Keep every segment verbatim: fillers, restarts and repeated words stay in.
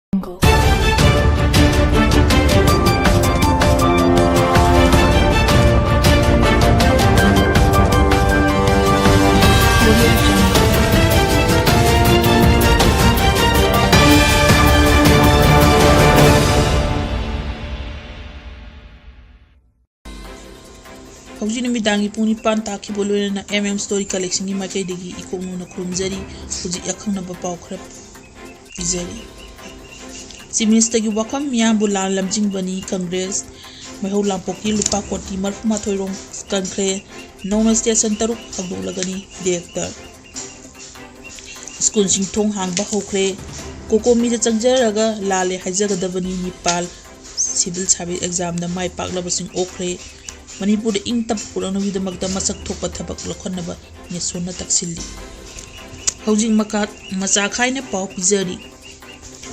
ꯍꯧꯖꯤꯛ ꯅꯨꯃꯤꯗꯥꯡꯒꯤ ꯄꯨꯡ ꯅꯤꯄꯥꯟ ꯇꯥꯈꯤꯕ ꯂꯣꯏꯅꯅ M M Story Collectionꯒꯤ ꯃꯥꯏꯀꯩꯗꯒꯤ ꯏꯀꯣꯛ ꯅꯧꯅ ꯈꯨꯔꯨꯝꯖꯔꯤ꯫ ꯍꯧꯖꯤꯛ ꯑꯈꯪꯅꯕ ꯄꯥꯎ ꯈꯔ ꯄꯤꯖꯔꯤ꯫ Chief Ministerꯒꯤ ꯋꯥꯐꯝ ꯃꯤꯌꯥꯝꯕꯨ ꯂꯥꯟ ꯂꯝꯖꯤꯡꯕꯅꯤ꯫ Congress ꯃꯩꯍꯧ ꯂꯥꯡꯄꯣꯛꯀꯤ ꯂꯨꯄꯥ ꯀꯣꯇꯤ ꯃꯔꯤꯐꯨ ꯃꯥꯊꯣꯏ ꯔꯣꯝ ꯀꯟꯈ꯭ꯔꯦ꯫ ꯅꯧꯅ station ꯇꯔꯨꯛ ꯍꯥꯡꯗꯣꯛꯂꯒꯅꯤ꯫ Director꯫ ꯁ꯭ꯀꯨꯜꯁꯤꯡ ꯊꯣꯡ ꯍꯥꯡꯕ ꯍꯧꯈ꯭ꯔꯦ꯫ COCOMIꯗ ꯆꯪꯖꯔꯒ ꯂꯥꯜꯂꯦ ꯍꯥꯏꯖꯒꯗꯕꯅꯤ꯫ ꯅꯤꯄꯥꯜ꯫ Civil Service Examꯗ ꯃꯥꯏ ꯄꯥꯛꯂꯕꯁꯤꯡ ꯑꯣꯛꯈ꯭ꯔꯦ꯫ ꯃꯅꯤꯄꯨꯔꯗ ꯏꯪ ꯇꯞꯄ ꯄꯨꯔꯛꯅꯕꯒꯤꯗꯃꯛꯇ ꯃꯁꯛ ꯊꯣꯛꯄ ꯊꯕꯛ ꯂꯧꯈꯠꯅꯕ ꯅꯦꯁꯣꯟꯅ ꯇꯛꯁꯤꯜꯂꯤ꯫ ꯍꯧꯖꯤꯛ ꯃꯈꯥ ꯃꯆꯥ ꯈꯥꯏꯅ ꯄꯥꯎ ꯄꯤꯖꯔꯤ꯫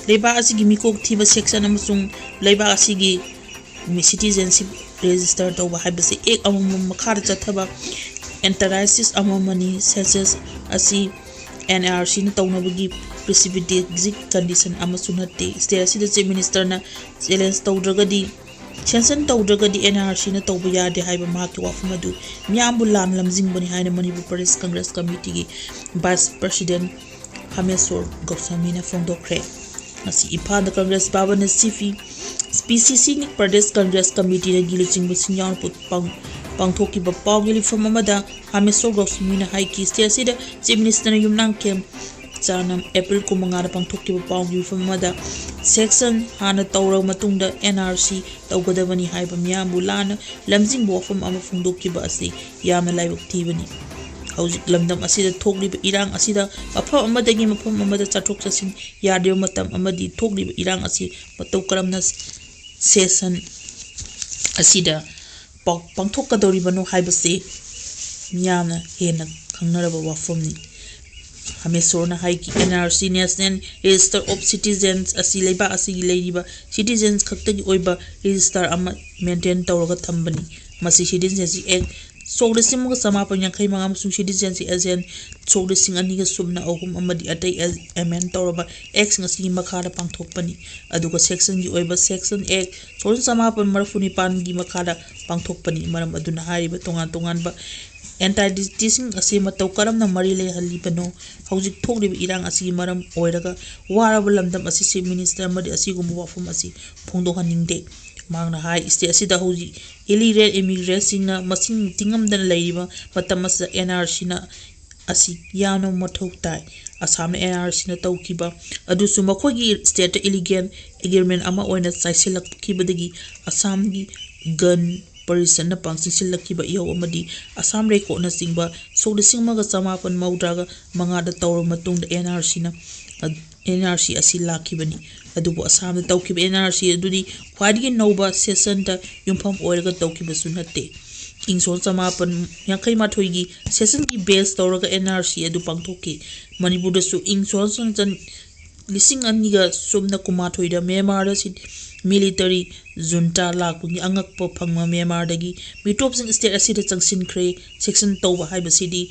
ꯂꯩꯕꯥꯛ ꯑꯁꯤꯒꯤ ꯃꯤꯀꯣꯛ ꯊꯤꯕ section ꯑꯃꯁꯨꯡ ꯂꯩꯕꯥꯛ ꯑꯁꯤꯒꯤ ꯃꯤ-, citizenship register ꯇꯧꯕ ꯍꯥꯏꯕꯁꯤ Act ꯑꯃꯃꯝ ꯃꯈꯥꯗ ꯆꯠꯊꯕ entities ꯑꯃꯃꯅꯤ꯫ Census ꯑꯁꯤ N R Cꯅ ꯇꯧꯅꯕꯒꯤ precipitate condition ꯑꯃꯁꯨ ꯅꯠꯇꯦ꯫ State ꯑꯁꯤꯗ Chief Ministerꯅ challenge ꯇꯧꯗ꯭ꯔꯒꯗꯤ, sanction ꯇꯧꯗ꯭ꯔꯒꯗꯤ N R Cꯅ ꯇꯧꯕ ꯌꯥꯗꯦ ꯍꯥꯏꯕ ꯃꯍꯥꯛꯀꯤ ꯋꯥꯐꯝ ꯑꯗꯨ ꯃꯤꯌꯥꯝꯕꯨ ꯂꯥꯟ ꯂꯝꯖꯤꯡꯕꯅꯤ ꯍꯥꯏꯅ ꯃꯅꯤꯄꯨꯔ ꯄ꯭ꯔꯗꯦꯁ ꯀꯪꯒ꯭ꯔꯦꯁ ꯀꯃꯤꯇꯤꯒꯤ vice president ꯍꯥꯃꯦꯁꯣꯔ ꯒꯧꯁꯥꯃꯤꯅ ꯐꯣꯡꯗꯣꯛꯈ꯭ꯔꯦ꯫ ꯉꯁꯤ ꯏꯝꯐꯥꯜꯗ Congress ꯚꯕꯟꯗ C P, P C C Pradesh Congress ꯀꯃꯤꯇꯤꯅꯒꯤ ꯂꯨꯆꯤꯡꯕꯁꯤꯡ ꯌꯥꯎꯅ ꯄꯨ-, ꯄꯥꯡ-, ꯄꯥꯡꯊꯣꯛꯈꯤꯕ ꯄꯥꯎꯒꯤ ꯂꯤꯐꯝ ꯑꯃꯗ ꯍꯥꯃꯦꯁꯣꯔ ꯒꯧꯁꯥꯃꯤꯅ ꯍꯥꯏꯈꯤ, state ꯑꯁꯤꯗ Chief Ministerꯅ ꯌꯨꯝꯅꯥꯝ ꯀꯦꯝ ꯆꯥꯅ April ꯀꯨꯟꯃꯉꯥꯗ ꯄꯥꯡꯊꯣꯛꯈꯤꯕ ꯄꯥꯎꯒꯤ ꯃꯤꯐꯝ ꯑꯃꯗ sanction ꯍꯥꯟꯅ ꯇꯧꯔꯕ ꯃꯇꯨꯡꯗ N R C ꯇꯧꯒꯗꯕꯅꯤ ꯍꯥꯏꯕ ꯃꯤꯌꯥꯝꯕꯨ ꯂꯥꯟꯅ ꯂꯝꯖꯤꯡꯕ ꯋꯥꯐꯝ ꯑꯃ ꯐꯣꯡꯗꯣꯛꯈꯤꯕ ꯑꯁꯤ ꯌꯥꯝꯅ ꯂꯥꯏꯕꯛ ꯊꯤꯕꯅꯤ꯫ ꯍꯧꯖꯤꯛ ꯂꯝꯗꯝ ꯑꯁꯤꯗ ꯊꯣꯛꯂꯤꯕ ꯏꯔꯥꯡ ꯑꯁꯤꯗ ꯃꯐꯝ ꯑꯃꯗꯒꯤ ꯃꯐꯝ ꯑꯃꯗ ꯆꯠꯊꯣꯛ ꯆꯠꯁꯤꯟ ꯌꯥꯗ꯭ꯔꯤꯕ ꯃꯇꯝ ꯑꯃꯗꯤ ꯊꯣꯛꯂꯤꯕ ꯏꯔꯥꯡ ꯑꯁꯤ ꯃꯇꯧ ꯀꯔꯝꯅ session ꯑꯁꯤꯗ ꯄꯥꯎ-, ꯄꯥꯡꯊꯣꯛꯀꯗꯧꯔꯤꯕꯅꯣ ꯍꯥꯏꯕꯁꯤ ꯃꯤꯌꯥꯝꯅ ꯍꯦꯟꯅ ꯈꯪꯅꯔꯕ ꯋꯥꯐꯝꯅꯤ꯫ ꯍꯥꯃꯦꯁꯣꯔꯅ ꯍꯥꯏꯈꯤ, N R C, National Register of Citizens, ꯑꯁꯤ ꯂꯩꯕꯥꯛ ꯑꯁꯤꯒꯤ ꯂꯩꯔꯤꯕ citizens ꯈꯛꯇꯒꯤ ꯑꯣꯏꯕ register ꯑꯃ maintain ꯇꯧꯔꯒ ꯊꯝꯕꯅꯤ꯫ ꯃꯁꯤ Citizenship Act ꯁꯣꯛ ꯂꯤꯁꯤꯡ ꯑꯃꯒ ꯆꯃꯥꯄꯟ ꯌꯥꯡꯈꯩ ꯃꯉꯥ ꯑꯃꯁꯨꯡ ꯁꯤꯇꯤꯖꯦꯟꯁꯤꯞ ꯑꯦꯖꯦꯟ ꯁꯣꯛ ꯂꯤꯁꯤꯡ ꯑꯅꯤꯒ ꯁꯨꯞꯅ ꯑꯍꯨꯝ ꯑꯃꯗꯤ ꯑꯇꯩ ꯑꯦꯃꯦꯟ ꯇꯧꯔꯕ ꯑꯦꯛꯁꯤꯡ ꯑꯁꯤꯒꯤ ꯃꯈꯥꯗ ꯄꯥꯡꯊꯣꯛꯄꯅꯤ꯫ ꯑꯗꯨꯒ ꯁꯦꯛꯁꯟꯒꯤ ꯑꯣꯏꯕ ꯁꯦꯛꯁꯟ ꯑꯦꯛ ꯁꯣꯛ ꯂꯤꯁꯤꯡ ꯆꯃꯥꯄꯟ ꯃꯔꯤꯐꯨ ꯅꯤꯄꯥꯟꯒꯤ ꯃꯈꯥꯗ ꯄꯥꯡꯊꯣꯛꯄꯅꯤ꯫ ꯃꯔꯝ ꯑꯗꯨꯅ ꯍꯥꯏꯔꯤꯕ ꯇꯣꯉꯥꯟ ꯇꯣꯉꯥꯟꯕ ꯑꯦꯟꯇꯥꯏꯇꯤꯁꯤꯡ ꯑꯁꯤ ꯃꯇꯧ ꯀꯔꯝꯅ ꯃꯔꯤ ꯂꯩꯍꯜꯂꯤꯕꯅꯣ? ꯍꯧꯖꯤꯛ ꯊꯣꯛꯂꯤꯕ ꯏꯔꯥꯡ ꯑꯁꯤꯒꯤ ꯃꯔꯝ ꯑꯣꯏꯔꯒ ꯋꯥꯔꯕ ꯂꯝꯗꯝ ꯑꯁꯤ ꯆꯤꯐ ꯃꯤꯅꯤꯁꯇꯔ ꯑꯃꯗꯤ ꯑꯁꯤꯒꯨꯝꯕ ꯋꯥꯐꯝ ꯑꯁꯤ ꯐꯣꯡꯗꯣꯛꯍꯟꯅꯤꯡꯗꯦ꯫ ꯃꯍꯥꯛꯅ ꯍꯥꯏ, ꯁ꯭ꯇꯦꯠ ꯑꯁꯤꯗ ꯍꯧꯖꯤꯛ ꯏꯂꯤꯒꯦꯜ ꯏꯃꯤꯒ꯭ꯔꯦꯟꯁꯤꯡꯅ ꯃꯁꯤꯡ ꯊꯤꯉꯝꯗꯅ ꯂꯩꯔꯤꯕ ꯃꯇꯝ ꯑꯁꯤꯗ ꯑꯦꯟ ꯑꯥꯔ ꯁꯤꯅ ꯑꯁꯤ ꯌꯥꯝꯅ ꯃꯊꯧ ꯇꯥꯏ꯫ ꯑꯁꯥꯝꯅ ꯑꯦꯟ ꯑꯥꯔ ꯁꯤꯅ ꯇꯧꯈꯤꯕ ꯑꯗꯨꯁꯨ ꯃꯈꯣꯏꯒꯤ ꯁ꯭ꯇꯦꯠꯇ ꯏꯂꯤꯒꯦꯜ ꯑꯦꯒ꯭ꯔꯤꯃꯦꯟ ꯑꯃ ꯑꯣꯏꯅ ꯆꯥꯏꯁꯤꯜꯂꯛꯈꯤꯕꯗꯒꯤ ꯑꯁꯥꯝꯒꯤ ꯒꯟ ꯄꯔꯤꯁꯟꯅ ꯄꯥꯡꯆꯤꯟꯁꯤꯜꯂꯛꯈꯤꯕ ꯏꯍꯧ ꯑꯃꯗꯤ ꯑꯁꯥꯝ ꯔꯦꯀꯣꯔꯠꯅꯆꯤꯡꯕ ꯁꯣꯛ ꯂꯤꯁꯤꯡ ꯑꯃꯒ ꯆꯃꯥꯄꯟ ꯃꯧꯗ꯭ꯔꯥꯒ ꯃꯉꯥꯗ ꯇꯧꯔꯕ ꯃꯇꯨꯡꯗ ꯑꯦꯟ ꯑꯥꯔ ꯁꯤꯅ ꯑꯦꯟ ꯑꯥꯔ ꯁꯤ ꯑꯁꯤ ꯂꯥꯛꯈꯤꯕꯅꯤ꯫ ꯑꯗꯨꯕꯨ ꯑꯁꯥꯝꯗ ꯇꯧꯈꯤꯕ ꯑꯦꯟ ꯑꯥꯔ ꯁꯤ ꯑꯗꯨꯗꯤ ꯈ꯭ꯋꯥꯏꯗꯒꯤ ꯅꯧꯕ ꯁꯦꯁꯟꯗ ꯌꯨꯝꯐꯝ ꯑꯣꯏꯔꯒ ꯇꯧꯈꯤꯕꯁꯨ ꯅꯠꯇꯦ꯫ ꯏꯪ ꯁꯣꯛ ꯆꯃꯥꯄꯟ ꯌꯥꯡꯈꯩ ꯃꯥꯊꯣꯏꯒꯤ ꯁꯦꯁꯟꯒꯤ ꯕꯦꯁ ꯇꯧꯔꯒ ꯑꯦꯟ ꯑꯥꯔ ꯁꯤ ꯑꯗꯨ ꯄꯥꯡꯊꯣꯛꯈꯤ꯫ ꯃꯅꯤꯄꯨꯔꯗꯁꯨ ꯏꯪ ꯁꯣꯛ ꯆꯟ ꯂꯤꯁꯤꯡ ꯑꯅꯤꯒ ꯁꯨꯞꯅ ꯀꯨꯟꯃꯥꯊꯣꯏꯗ ꯃ꯭ꯌꯥꯟꯃꯥꯔꯗ ꯁꯤ-, ꯃꯤꯂꯤꯇꯔꯤ ꯖꯨꯟꯇꯥ ꯂꯥꯛꯄꯒꯤ ꯑꯉꯛꯄ ꯐꯪꯕ ꯃ꯭ꯌꯥꯟꯃꯥꯔꯗꯒꯤ ꯃꯤꯇꯣꯞꯁꯤꯡ ꯁ꯭ꯇꯦꯠ ꯑꯁꯤꯗ ꯆꯪꯁꯤꯟꯈ꯭ꯔꯦ꯫ ꯁꯦꯛꯁꯟ ꯇꯧꯕ ꯍꯥꯏꯕꯁꯤꯗꯤ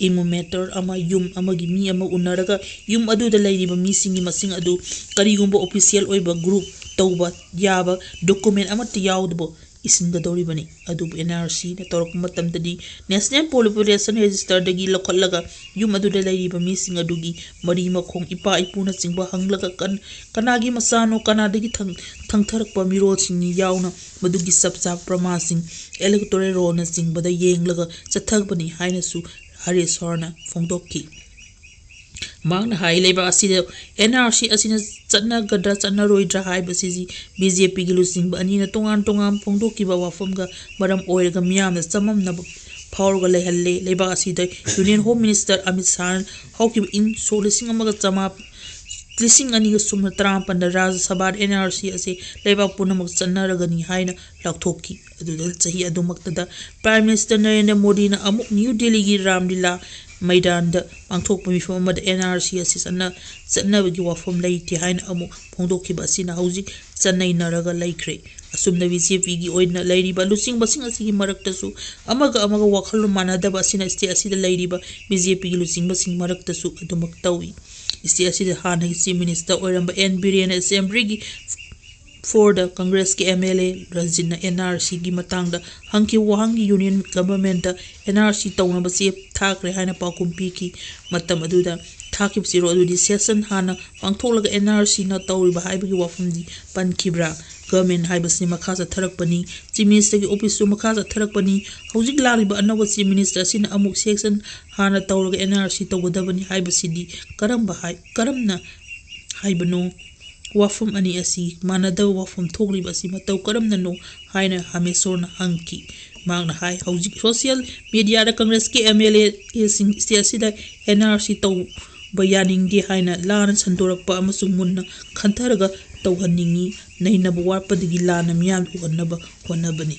ꯏꯃꯨ ꯃꯦꯇꯔ ꯑꯃ, ꯌꯨꯝ ꯑꯃꯒꯤ ꯃꯤ ꯑꯃ ꯎꯅꯔꯒ ꯌꯨꯝ ꯑꯗꯨꯗ ꯂꯩꯔꯤꯕ ꯃꯤꯁꯤꯡꯒꯤ ꯃꯁꯤꯡ ꯑꯗꯨ ꯀꯔꯤꯒꯨꯝꯕ ꯑꯣꯐꯤꯁꯤꯌꯦꯜ ꯑꯣꯏꯕ ꯒ꯭ꯔꯨꯞ ꯇꯧꯕ ꯌꯥꯕ ꯗꯣꯀꯨꯃꯦꯟ ꯑꯃꯠꯇ ꯌꯥꯎꯗꯕ ꯏꯁꯤꯟꯒꯗꯧꯔꯤꯕꯅꯤ꯫ ꯑꯗꯨꯕꯨ ꯑꯦꯟ ꯑꯥꯔ ꯁꯤꯅ ꯇꯧꯔꯛꯄ ꯃꯇꯝꯗꯗꯤ ꯅꯦꯁꯅꯦꯜ ꯄꯣꯄꯨꯂꯦꯁꯟ ꯔꯦꯖꯤꯁꯇꯔꯗꯒꯤ ꯂꯧꯈꯠꯂꯒ ꯌꯨꯝ ꯑꯗꯨꯗ ꯂꯩꯔꯤꯕ ꯃꯤꯁꯤꯡ ꯑꯗꯨꯒꯤ ꯃꯔꯤ ꯃꯈꯣꯡ, ꯏꯄꯥ ꯏꯄꯨꯅꯆꯤꯡꯕ ꯍꯪꯂꯒ ꯀꯟ-, ꯀꯅꯥꯒꯤ ꯃꯆꯥꯅꯣ, ꯀꯅꯥꯗꯒꯤ ꯊꯪ-, ꯊꯪꯊꯔꯛꯄ ꯃꯤꯔꯣꯜꯁꯤꯡꯅꯤ ꯌꯥꯎꯅ ꯃꯗꯨꯒꯤ ꯆꯞ ꯆꯥꯕ ꯄ꯭ꯔꯃꯥꯟꯁꯤꯡ ꯏꯂꯦꯛꯇꯣꯔꯦꯜ ꯔꯣꯜꯅꯆꯤꯡꯕꯗ ꯌꯦꯡꯂꯒ ꯆꯠꯊꯕꯅꯤ ꯍꯥꯏꯅꯁꯨ ꯍꯔꯤꯁ ꯁꯣꯔꯅ ꯐꯣꯡꯗꯣꯛꯈꯤ꯫ ꯃꯍꯥꯛꯅ ꯍꯥꯏ, ꯂꯩꯕꯥꯛ ꯑꯁꯤꯗ ꯑꯦꯟ ꯑꯥꯔ ꯁꯤ ꯑꯁꯤꯅ ꯆꯠꯅꯒꯗ꯭ꯔꯥ ꯆꯠꯅꯔꯣꯏꯗ꯭ꯔꯥ ꯍꯥꯏꯕꯁꯤꯗꯤ ꯕꯤ ꯖꯦ ꯄꯤꯒꯤ ꯂꯨꯆꯤꯡꯕ ꯑꯅꯤꯅ ꯇꯣꯉꯥꯟ ꯇꯣꯉꯥꯟ ꯐꯣꯡꯗꯣꯛꯈꯤꯕ ꯋꯥꯐꯝꯒ ꯃꯔꯝ ꯑꯣꯏꯔꯒ ꯃꯤꯌꯥꯝꯅ ꯆꯃꯝꯅꯕ ꯐꯥꯎꯔꯒ ꯂꯩꯍꯜꯂꯦ꯫ ꯂꯩꯕꯥꯛ ꯑꯁꯤꯗ ꯌꯨꯅꯤꯌꯟ ꯍꯣꯝ ꯃꯤꯅꯤꯁꯇꯔ ꯑꯃꯤꯠ ꯁꯥꯍꯅ ꯍꯧꯈꯤꯕ ꯏꯪ ꯁꯣꯛ ꯂꯤꯁꯤꯡ ꯑꯃꯒ ꯆꯃꯥ-, ꯂꯤꯁꯤꯡ ꯑꯅꯤꯒ ꯁꯨꯞꯅ ꯇꯔꯥꯃꯥꯄꯟꯗ ꯔꯥꯖ꯭ꯌ ꯁꯚꯥꯗ ꯑꯦꯟ ꯑꯥꯔ ꯁꯤ ꯑꯁꯤ ꯂꯩꯕꯥꯛ ꯄꯨꯝꯅꯃꯛ ꯆꯠꯅꯔꯒꯅꯤ ꯍꯥꯏꯅ ꯂꯥꯎꯊꯣꯛꯈꯤ꯫ ꯑꯗꯨꯗ ꯆꯍꯤ ꯑꯗꯨꯃꯛꯇꯗ ꯄ꯭ꯔꯥꯏꯝ ꯃꯤꯅꯤꯁꯇꯔ ꯅꯔꯦꯟꯗ꯭ꯔ ꯃꯣꯗꯤꯅ ꯑꯃꯨꯛ ꯅ꯭ꯌꯨ ꯗꯤꯜꯂꯤꯒꯤ ꯔꯥꯝꯂꯤꯂꯥ ꯃꯩꯗꯥꯟꯗ ꯄꯥꯡꯊꯣꯛꯄ ꯃꯤꯐꯝ ꯑꯃꯗ ꯑꯦꯟ ꯑꯥꯔ ꯁꯤ ꯑꯁꯤ ꯆꯠꯅ-, ꯆꯠꯅꯕꯒꯤ ꯋꯥꯐꯝ ꯂꯩꯇꯦ ꯍꯥꯏꯅ ꯑꯃꯨꯛ ꯐꯣꯡꯗꯣꯛꯈꯤꯕ ꯑꯁꯤꯅ ꯍꯧꯖꯤꯛ ꯆꯠꯅꯩꯅꯔꯒ ꯂꯩꯈ꯭ꯔꯦ꯫ ꯑꯁꯨꯝꯅ ꯕꯤ ꯖꯦ ꯄꯤꯒꯤ ꯑꯣꯏꯅ ꯂꯩꯔꯤꯕ ꯂꯨꯆꯤꯡꯕꯁꯤꯡ ꯑꯁꯤꯒꯤ ꯃꯔꯛꯇꯁꯨ ꯑꯃꯒ ꯑꯃꯒ ꯋꯥꯈꯜꯂꯣꯟ ꯃꯥꯟꯅꯗꯕ ꯑꯁꯤꯅ ꯁ꯭ꯇꯦꯠ ꯑꯁꯤꯗ ꯂꯩꯔꯤꯕ ꯕꯤ ꯖꯦ ꯄꯤꯒꯤ ꯂꯨꯆꯤꯡꯕꯁꯤꯡ ꯃꯔꯛꯇꯁꯨ ꯑꯗꯨꯃꯛ ꯇꯧꯏ꯫ ꯁ꯭ꯇꯦꯠ ꯑꯁꯤꯗ ꯍꯥꯟꯅꯒꯤ ꯆꯤꯐ ꯃꯤꯅꯤꯁꯇꯔ ꯑꯣꯏꯔꯝꯕ ꯑꯦꯟ ꯕꯤꯔꯦꯟꯅ ꯑꯦꯁꯦꯝꯕ꯭ꯂꯤꯒꯤ ꯐꯣꯔꯗ ꯀꯪꯒ꯭ꯔꯦꯁꯀꯤ ꯑꯦꯝ ꯑꯦꯜ ꯑꯦ ꯔꯟꯖꯤꯠꯅ ꯑꯦꯟ ꯑꯥꯔ ꯁꯤꯒꯤ ꯃꯇꯥꯡꯗ ꯍꯪꯈꯤꯕ ꯋꯥꯍꯪꯒꯤ ꯌꯨꯅꯤꯌꯟ ꯒꯚꯔꯟꯃꯦꯟꯠꯇ ꯑꯦꯟ ꯑꯥꯔ ꯁꯤ ꯇꯧꯅꯕ ꯆꯦ ꯊꯥꯈ꯭ꯔꯦ ꯍꯥꯏꯅ ꯄꯥꯎꯈꯨꯝ ꯄꯤꯈꯤ꯫ ꯃꯇꯝ ꯑꯗꯨꯗ ꯊꯥꯈꯤꯕ ꯆꯦꯔꯣꯜ ꯑꯗꯨꯗꯤ ꯁꯦꯁꯟ ꯍꯥꯟꯅ ꯄꯥꯡꯊꯣꯛꯂꯒ ꯑꯦꯟ ꯑꯥꯔ ꯁꯤꯅ ꯇꯧꯔꯤꯕ ꯍꯥꯏꯕꯒꯤ ꯋꯥꯐꯝꯗꯤ ꯄꯟꯈꯤꯕ꯭ꯔꯥ? ꯒꯚꯔꯟꯃꯦꯟꯠ ꯍꯥꯏꯕꯁꯤ ꯃꯈꯥ ꯆꯠꯊꯔꯛꯄꯅꯤ꯫ ꯆꯤꯐ ꯃꯤꯅꯤꯁꯇꯔꯒꯤ ꯑꯣꯐꯤꯁꯁꯨ ꯃꯈꯥ ꯆꯠꯊꯔꯛꯄꯅꯤ꯫ ꯍꯧꯖꯤꯛ ꯂꯥꯛꯂꯤꯕ ꯑꯅꯧꯕ ꯆꯤꯐ ꯃꯤꯅꯤꯁꯇꯔ ꯑꯁꯤꯅ ꯑꯃꯨꯛ ꯁꯦꯁꯟ ꯍꯥꯟꯅ ꯇꯧꯔꯒ ꯑꯦꯟ ꯑꯥꯔ ꯁꯤ ꯇꯧꯒꯗꯕꯅꯤ ꯍꯥꯏꯕꯁꯤꯗꯤ ꯀꯔꯝꯕ ꯍꯥꯏ-, ꯀꯔꯝꯅ ꯍꯥꯏꯕꯅꯣ? ꯋꯥꯐꯝ ꯑꯅꯤ ꯑꯁꯤ ꯃꯥꯟꯅꯗꯕ ꯋꯥꯐꯝ ꯊꯣꯛꯂꯤꯕ ꯑꯁꯤ ꯃꯇꯧ ꯀꯔꯝꯅꯅꯣ ꯍꯥꯏꯅ ꯍꯥꯃꯦꯁꯣꯔꯅ ꯍꯪꯈꯤ꯫ ꯃꯍꯥꯛꯅ ꯍꯥꯏ, ꯍꯧꯖꯤꯛ ꯁꯣꯁꯤꯌꯦꯜ ꯃꯤꯗꯤꯌꯥꯗ ꯀꯪꯒ꯭ꯔꯦꯁꯀꯤ ꯑꯦꯝ ꯑꯦꯜ ꯑꯦꯁꯤꯡ ꯁ꯭ꯇꯦꯠ ꯑꯁꯤꯗ ꯑꯦꯟ ꯑꯥꯔ ꯁꯤ ꯇꯧꯕ ꯌꯥꯅꯤꯡꯗꯦ ꯍꯥꯏꯅ ꯂꯥꯟꯅ ꯁꯟꯗꯣꯔꯛꯄ ꯑꯃꯁꯨꯡ ꯃꯨꯟꯅ ꯈꯟꯊꯔꯒ ꯇꯧꯍꯟꯅꯤꯡꯏ꯫ ꯅꯩꯅꯕ ꯋꯥꯠꯄꯗꯒꯤ ꯂꯥꯟꯅ ꯃꯤꯌꯥꯝ ꯎꯍꯟꯅꯕ ꯍꯣꯠꯅꯕꯅꯤ꯫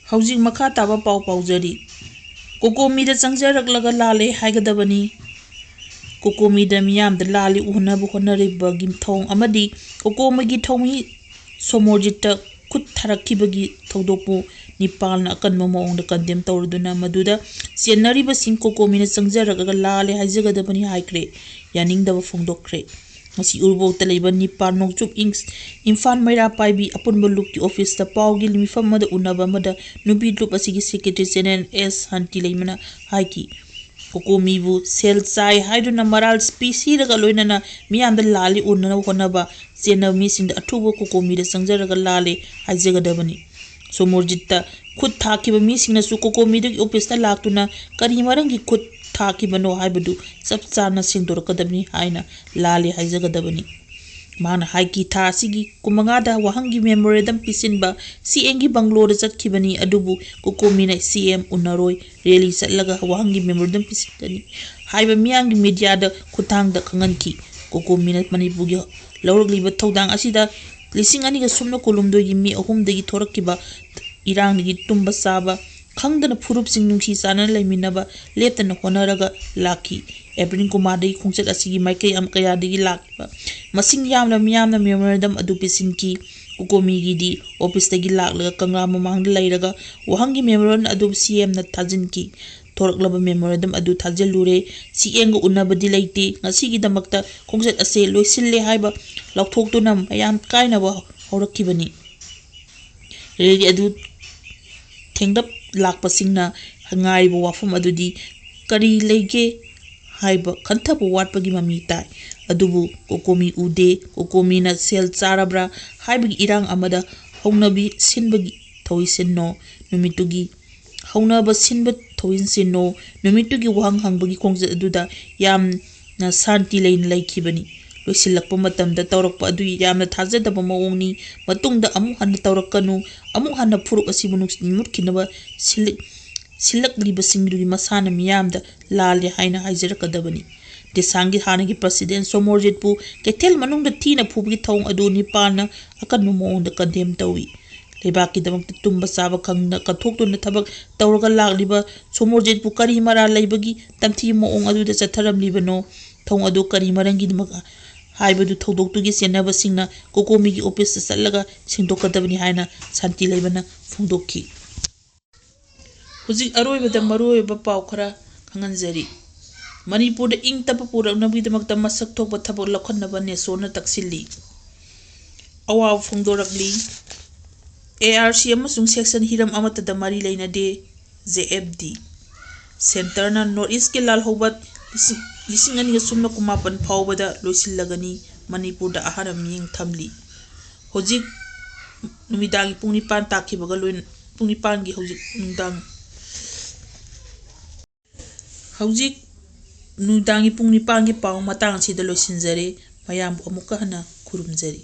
ꯍꯧꯖꯤꯛ ꯃꯈꯥ ꯇꯥꯕ ꯄꯥꯎ ꯄꯥꯎꯖꯔꯤ꯫ ꯀꯣꯀꯣꯃꯤꯗ ꯆꯪꯖꯔꯛꯂꯒ ꯂꯥꯜꯂꯦ ꯍꯥꯏꯒꯗꯕꯅꯤ꯫ ꯀꯣꯀꯣꯃꯤꯗ ꯃꯤꯌꯥꯝꯗ ꯂꯥꯜꯂꯤ ꯎꯍꯟꯅꯕ ꯍꯣꯠꯅꯔꯤꯕꯒꯤ ꯊꯧꯑꯣꯡ ꯑꯃꯗꯤ ꯀꯣꯀꯣꯃꯤꯒꯤ ꯊꯧꯃꯤ ꯁꯣꯃꯣꯔꯖꯤꯠꯇ ꯈꯨꯠ ꯊꯥꯔꯛꯈꯤꯕꯒꯤ ꯊꯧꯗꯣꯛꯄꯨ ꯅꯤꯄꯥꯜꯅ ꯑꯀꯟꯕ ꯃꯑꯣꯡꯗ ꯀꯟꯗꯦꯝ ꯇꯧꯔꯗꯨꯅ ꯃꯗꯨꯗ ꯆꯦꯟꯅꯔꯤꯕꯁꯤꯡ ꯀꯣꯀꯣꯃꯤꯅ ꯆꯪꯖꯔꯛꯂꯒ ꯂꯥꯜꯂꯦ ꯍꯥꯏꯖꯒꯗꯕꯅꯤ ꯍꯥꯏꯈ꯭ꯔꯦ꯫ ꯌꯥꯅꯤꯡꯗꯕ ꯐꯣꯡꯗꯣꯛꯈ꯭ꯔꯦ꯫ ꯉꯁꯤ ꯎꯔꯤꯄꯣꯛꯇ ꯂꯩꯕ ꯅꯤꯄꯥꯟ ꯅꯣꯡꯆꯨꯞ ꯏꯪ-, ꯏꯝꯐꯥꯜ ꯃꯩꯔꯥ ꯄꯥꯏꯕꯤ ꯑꯄꯨꯟꯕ ꯂꯨꯞꯀꯤ ꯑꯣꯐꯤꯁꯇ ꯄꯥꯎꯒꯤ ꯃꯤꯐꯝ ꯑꯃꯗ ꯎꯅꯕ ꯑꯃꯗ ꯅꯨꯄꯤ ꯂꯨꯞ ꯑꯁꯤꯒꯤ ꯁꯦꯀ꯭ꯔꯦꯇꯔꯤ ꯖꯦꯅꯔꯦꯜ ꯑꯦꯁ ꯁꯥꯟꯇꯤ ꯂꯩꯃꯅ ꯍꯥꯏꯈꯤ, ꯀꯣꯀꯣꯃꯤꯕꯨ ꯁꯦꯜ ꯆꯥꯏ ꯍꯥꯏꯗꯨꯅ ꯃꯔꯥꯜ ꯄꯤꯁꯤꯔꯒ ꯂꯣꯏꯅꯅ ꯃꯤꯌꯥꯝꯗ ꯂꯥꯜꯂꯤ ꯎꯅꯅꯕ ꯍꯣꯠꯅꯕ ꯆꯦꯟꯅꯕ ꯃꯤꯁꯤꯡꯗ ꯑꯊꯨꯕ ꯀꯣꯀꯣꯃꯤꯗ ꯆꯪꯖꯔꯒ ꯂꯥꯜꯂꯤ ꯍꯥꯏꯖꯒꯗꯕꯅꯤ꯫ ꯁꯣꯃꯣꯔꯖꯤꯠꯇ ꯈꯨꯠ ꯊꯥꯈꯤꯕ ꯃꯤꯁꯤꯡꯅꯁꯨ ꯀꯣꯀꯣꯃꯤꯗꯨꯒꯤ ꯑꯣꯐꯤꯁꯇ ꯂꯥꯛꯇꯨꯅ ꯀꯔꯤ ꯃꯔꯝꯒꯤ ꯈꯨꯠ ꯊꯥꯈꯤꯕꯅꯣ ꯍꯥꯏꯕꯗꯨ ꯆꯞ ꯆꯥꯅ ꯁꯦꯡꯗꯣꯔꯛꯀꯗꯕꯅꯤ ꯍꯥꯏꯅ ꯂꯥꯜꯂꯤ ꯍꯥꯏꯖꯒꯗꯕꯅꯤ꯫ ꯃꯍꯥꯛꯅ ꯍꯥꯏꯈꯤ, ꯊꯥ ꯑꯁꯤꯒꯤ ꯀꯨꯟꯃꯉꯥꯗ ꯋꯥꯍꯪꯒꯤ ꯃꯦꯃꯣꯔꯦꯟꯗꯝ ꯄꯤꯁꯤꯟꯕ ꯁꯤ ꯑꯦꯝꯒꯤ ꯕꯪꯒ꯭ꯂꯣꯗ ꯆꯠꯈꯤꯕꯅꯤ, ꯑꯗꯨꯕꯨ ꯀꯣꯀꯣꯃꯤꯅ ꯁꯤ ꯑꯦꯝ ꯎꯅꯔꯣꯏ, ꯔꯦꯂꯤ ꯆꯠꯂꯒ ꯋꯥꯍꯪꯒꯤ ꯃꯦꯃꯣꯔꯦꯟꯗꯝ ꯄꯤꯁꯤꯟꯒꯅꯤ ꯍꯥꯏꯕ ꯃꯤꯌꯥꯝꯒꯤ ꯃꯤꯗꯤꯌꯥꯗ ꯈꯨꯠꯊꯥꯡꯗ ꯈꯪꯍꯟꯈꯤ꯫ ꯀꯣꯀꯣꯃꯤꯅ ꯃꯅꯤꯄꯨꯔꯒꯤ ꯂꯧꯔꯛꯂꯤꯕ ꯊꯧꯗꯥꯡ ꯑꯁꯤꯗ ꯂꯤꯁꯤꯡ ꯑꯅꯤꯒ ꯁꯨꯞꯅ ꯀꯨꯟꯍꯨꯝꯗꯣꯏꯒꯤ ꯃꯦ ꯑꯍꯨꯝꯗꯒꯤ ꯊꯣꯔꯛꯈꯤꯕ ꯏꯔꯥꯡꯗꯒꯤ ꯇꯨꯝꯕ ꯆꯥꯕ ꯈꯪꯗꯅ ꯐꯨꯔꯨꯞꯁꯤꯡ ꯅꯨꯡꯁꯤ ꯆꯥꯟꯅꯅ ꯂꯩꯃꯤꯟꯅꯕ ꯂꯦꯞꯇꯅ ꯍꯣꯠꯅꯔꯒ ꯂꯥꯛꯈꯤ꯫ ꯑꯦꯕ꯭ꯔꯤꯟ ꯀꯨꯃꯥꯔꯗꯒꯤ ꯈꯣꯡꯆꯠ ꯑꯁꯤꯒꯤ ꯃꯥꯏꯀꯩ ꯑꯃ ꯀꯌꯥꯗꯒꯤ ꯂꯥꯛꯂꯤꯕ ꯃꯁꯤꯡ ꯌꯥꯝꯂꯕ ꯃꯤꯌꯥꯝꯅ ꯃꯦꯃꯣꯔꯦꯟꯗꯝ ꯑꯗꯨ ꯄꯤꯁꯤꯟꯈꯤ꯫ ꯀꯣꯀꯣꯃꯤꯒꯤꯗꯤ ꯑꯣꯐꯤꯁꯇꯒꯤ ꯂꯥꯛꯂꯒ ꯀꯪꯂꯥ ꯃꯃꯥꯡꯗ ꯂꯩꯔꯒ ꯋꯥꯍꯪꯒꯤ ꯃꯦꯃꯣꯔꯦꯟꯗꯝ ꯑꯗꯨ ꯁꯤ ꯑꯦꯝꯅ ꯊꯥꯖꯤꯟꯈꯤ꯫ ꯊꯣꯔꯛꯂꯕ ꯃꯦꯃꯣꯔꯦꯟꯗꯝ ꯑꯗꯨ ꯊꯥꯖꯤꯜꯂꯨꯔꯦ꯫ ꯁꯤ ꯑꯦꯝꯒ ꯎꯅꯕꯗꯤ ꯂꯩꯇꯦ꯫ ꯉꯁꯤꯒꯤꯗꯃꯛꯇ ꯈꯣꯡꯆꯠ ꯑꯁꯦ ꯂꯣꯏꯁꯤꯜꯂꯦ ꯍꯥꯏꯕ ꯂꯥꯎꯊꯣꯛꯇꯨꯅ ꯃꯌꯥꯝ ꯀꯥꯏꯅꯕ ꯍꯧꯔꯛꯈꯤꯕꯅꯤ꯫ ꯔꯦꯂꯤ ꯑꯗꯨ ꯊꯦꯡꯂꯞ ꯂꯥꯛꯄꯁꯤꯡꯅ ꯉꯥꯏꯔꯤꯕ ꯋꯥꯐꯝ ꯑꯗꯨꯗꯤ ꯀꯔꯤ ꯂꯩꯒꯦ ꯍꯥꯏꯕ ꯈꯟꯊꯕ ꯋꯥꯠꯄꯒꯤ ꯃꯃꯤ ꯇꯥꯏ꯫ ꯑꯗꯨꯕꯨ ꯀꯣꯀꯣꯃꯤ ꯎꯗꯦ꯫ ꯀꯣꯀꯣꯃꯤꯅ ꯁꯦꯜ ꯆꯥꯔꯕ꯭ꯔꯥ ꯍꯥꯏꯕꯒꯤ ꯏꯔꯥꯡ ꯑꯃꯗ ꯍꯧꯅꯕꯤ ꯁꯤꯟꯕꯒꯤ ꯊꯧꯏꯁꯤꯟꯅꯣ ꯅꯨꯃꯤꯠꯇꯨꯒꯤ ꯍꯧꯅꯕ ꯁꯤꯟꯕ ꯊꯧꯏꯁꯤꯟꯅꯣ ꯅꯨꯃꯤꯠꯇꯨꯒꯤ ꯋꯥꯍꯪ ꯍꯪꯕꯒꯤ ꯈꯣꯡꯆꯠ ꯑꯗꯨꯗ ꯌꯥꯝꯅ ꯁꯥꯟꯇꯤ ꯂꯩꯅ ꯂꯩꯈꯤꯕꯅꯤ꯫ ꯂꯣꯏꯁꯤꯜꯂꯛꯄ ꯃꯇꯝꯗ ꯇꯧꯔꯛꯄ ꯑꯗꯨ ꯌꯥꯝꯅ ꯊꯥꯖꯗꯕ ꯃꯑꯣꯡꯅꯤ꯫ ꯃꯇꯨꯡꯗ ꯑꯃꯨꯛ ꯍꯟꯅ ꯇꯧꯔꯛꯀꯅꯨ꯫ ꯑꯃꯨꯛ ꯍꯟꯅ ꯐꯨꯔꯨꯞ ꯑꯁꯤꯕꯨ ꯅꯨꯡꯁꯤ-, ꯃꯨꯠꯈꯤꯅꯕ ꯁꯤꯜꯂꯛ-, ꯁꯤꯜꯂꯛꯂꯤꯕꯁꯤꯡꯗꯨꯒꯤ ꯃꯁꯥꯅ ꯃꯤꯌꯥꯝꯗ ꯂꯥꯜꯂꯦ ꯍꯥꯏꯅ ꯍꯥꯏꯖꯔꯛꯀꯗꯕꯅꯤ꯫ ꯗꯦꯁꯥꯡꯒꯤ ꯍꯥꯟꯅꯒꯤ ꯄ꯭ꯔꯁꯤꯗꯦꯟ ꯁꯣꯃꯣꯔꯖꯤꯠꯄꯨ ꯀꯩꯊꯦꯜ ꯃꯅꯨꯡꯗ ꯊꯤꯅ ꯐꯨꯕꯒꯤ ꯊꯧꯑꯣꯡ ꯑꯗꯨ ꯅꯤꯄꯥꯜꯅ ꯑꯀꯟꯕ ꯃꯑꯣꯡꯗ ꯀꯟꯗꯦꯝ ꯇꯧꯏ꯫ ꯂꯩꯕꯥꯛꯀꯤꯗꯃꯛꯇ ꯇꯨꯝꯕ ꯆꯥꯕ ꯈꯪꯗꯅ ꯀꯠꯊꯣꯛꯇꯨꯅ ꯊꯕꯛ ꯇꯧꯔꯒ ꯂꯥꯛꯂꯤꯕ ꯁꯣꯃꯣꯔꯖꯤꯠꯄꯨ ꯀꯔꯤ ꯃꯔꯥꯜ ꯂꯩꯕꯒꯤ ꯇꯝꯊꯤꯕ ꯃꯑꯣꯡ ꯑꯗꯨꯗ ꯆꯠꯊꯔꯝꯂꯤꯕꯅꯣ? ꯊꯧꯑꯣꯡ ꯑꯗꯨ ꯀꯔꯤ ꯃꯔꯝꯒꯤꯗꯃꯛ ꯍꯥꯏꯕꯗꯨ ꯊꯧꯗꯣꯛꯇꯨꯒꯤ ꯆꯦꯟꯅꯕꯁꯤꯡꯅ ꯀꯣꯀꯣꯃꯤꯒꯤ ꯑꯣꯐꯤꯁꯇ ꯆꯠꯂꯒ ꯁꯦꯡꯗꯣꯛꯀꯗꯕꯅꯤ ꯍꯥꯏꯅ ꯁꯥꯟꯇꯤ ꯂꯩꯕꯅ ꯐꯣꯡꯗꯣꯛꯈꯤ꯫ ꯍꯧꯖꯤꯛ ꯑꯔꯣꯏꯕꯗ ꯃꯔꯨꯑꯣꯏꯕ ꯄꯥꯎ ꯈꯔ ꯈꯪꯍꯟꯖꯔꯤ꯫ ꯃꯅꯤꯄꯨꯔꯗ ꯏꯪ ꯇꯞꯄ ꯄꯨꯔꯛꯅꯕꯒꯤꯗꯃꯛꯇ ꯃꯁꯛ ꯊꯣꯛꯄ ꯊꯕꯛ ꯂꯧꯈꯠꯅꯕ ꯅꯦꯁꯣꯅ ꯇꯛꯁꯤꯜꯂꯤ꯫ ꯑꯋꯥꯕ ꯐꯣꯡꯗꯣꯔꯛꯂꯤ꯫ ꯑꯦ ꯑꯥꯔ ꯁꯤ ꯑꯃꯁꯨꯡ ꯁꯦꯛꯁꯟ ꯍꯤꯔꯝ ꯑꯃꯠꯇꯗ ꯃꯔꯤ ꯂꯩꯅꯗꯦ, ꯖꯦ ꯑꯦꯐ ꯗꯤ꯫ ꯁꯦꯟꯇꯔꯅ ꯅꯣꯔꯠ ꯏꯁꯀꯤ ꯂꯥꯜꯍꯧꯕ ꯂꯤꯁꯤꯡ, ꯂꯤꯁꯤꯡ ꯑꯅꯤꯒ ꯁꯨꯞꯅ ꯀꯨꯟꯃꯥꯄꯟ ꯐꯥꯎꯕꯗ ꯂꯣꯏꯁꯤꯜꯂꯒꯅꯤ꯫ ꯃꯅꯤꯄꯨꯔꯗ ꯑꯍꯥꯟꯕ ꯃꯤꯠꯌꯦꯡ ꯊꯝꯂꯤ꯫ ꯍꯧꯖꯤꯛ ꯅꯨꯃꯤꯗꯥꯡꯒꯤ ꯄꯨꯡ ꯅꯤꯄꯥꯟ ꯇꯥꯈꯤꯕꯒ ꯂꯣꯏꯅ, ꯄꯨꯡ ꯅꯤꯄꯥꯟꯒꯤ ꯍꯧꯖꯤꯛ ꯅꯨꯡꯗꯥꯡ, ꯍꯧꯖꯤꯛ ꯅꯨꯡꯗꯥꯡꯒꯤ ꯄꯨꯡ ꯅꯤꯄꯥꯟꯒꯤ ꯄꯥꯎ ꯃꯇꯥꯡ ꯑꯁꯤꯗ ꯂꯣꯏꯁꯤꯟꯖꯔꯦ꯫ ꯃꯌꯥꯝꯕꯨ ꯑꯃꯨꯛꯀ ꯍꯟꯅ ꯈꯨꯔꯨꯝꯖꯔꯤ꯫